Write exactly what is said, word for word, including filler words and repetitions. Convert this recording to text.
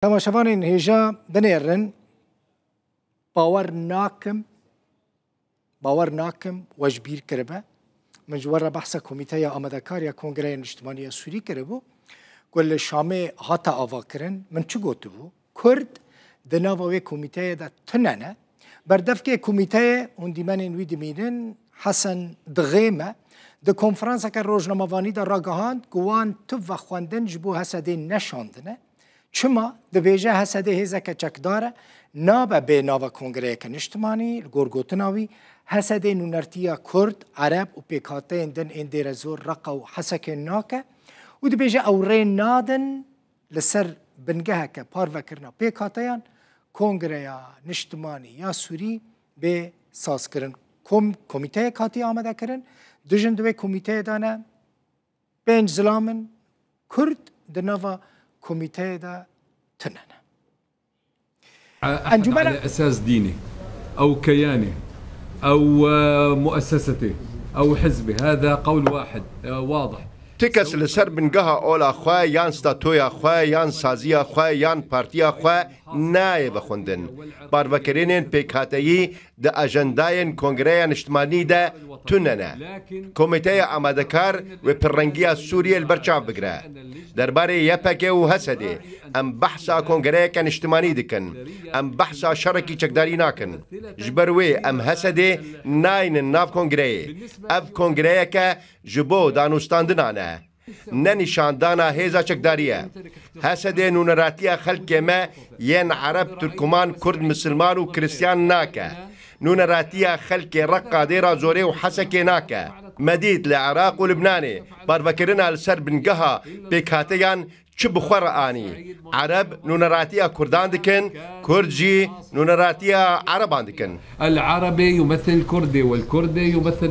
Temaşevanên hêja binêrin, bawer nakim, bawer nakim we ji bîr kiribe. Min ji we re behsa Komîteya Amadekar ya Kongreya Niştimanî ya Sûrî kiribû, ku li Şamê hate avakirin. Min çi gotibû? Kurd di nava wê komîteyê de tune ne. Berdevkê komîteyê hûn dîmenên wî dimînin, Hesen Dixê me, di konferanseke rojnamevanî de ragihand ku wan tu vexwendin ji bo Hesedê neşandine. Çima? Dibêje Hesedê hêzeke çekdar e, nabe bê nava kongreyeke niştimanî. Li gor gotina wî, Hesedê nûnertiya Kurd, Ereb û pêkhateyên din ên Dêrezor, Reqa û Hesekê nake û dibêje ew rê nadin li ser bingeheke parvekirina pêkhateyan Kongreya Niştimanî ya Sûrî bê sazkirin. Kom-, komîteyek hatiye amadekirin. Du jin di wê komîteyê de ne. Pênc zilam in, Kurd di nava komîteyê de tune ne. أحد على أساس ديني أو كياني أو مؤسستي أو حزبي. هذا قول واحد واضح. Ti kes li ser bingeha ola xwe yan statoya xwe yan saziya xwe yan partiya xwe nayê vexwendin. Parvekirinên pêkhateyî di ajendayên Kongreya Niştimanî de tune ne. Komîteya Amadekar wê pirrengiya Sûriyê li ber çav bigire. Derbarê Y P G û Hesedê em behsa kongreyeke niştimanî dikin. Em behsa şerekî çekdarî nakin. Ji ber wê em Hesedê naynin nav kongreyê. Ev kongreyeke ji bo danûstandinan e. Ne nîşandana hêza çekdarî ye. Hesedê nûneratiya xelkê me yên Ereb, Tirkuman, Kurd, Misilman û Kristiyan nake. Nûneratiya xelkê Reqa, Dêra Zorê û Hesekê nake. Me dît li Iraq û Libnanê parvekirina li ser bingeha pêkhateyan çi bi xwe re anî. Ereb nûneratiya Kurdan dikin, Kurd jî nûneratiya Ereban dikin. العربي يمثل الكردي والكردي يمثل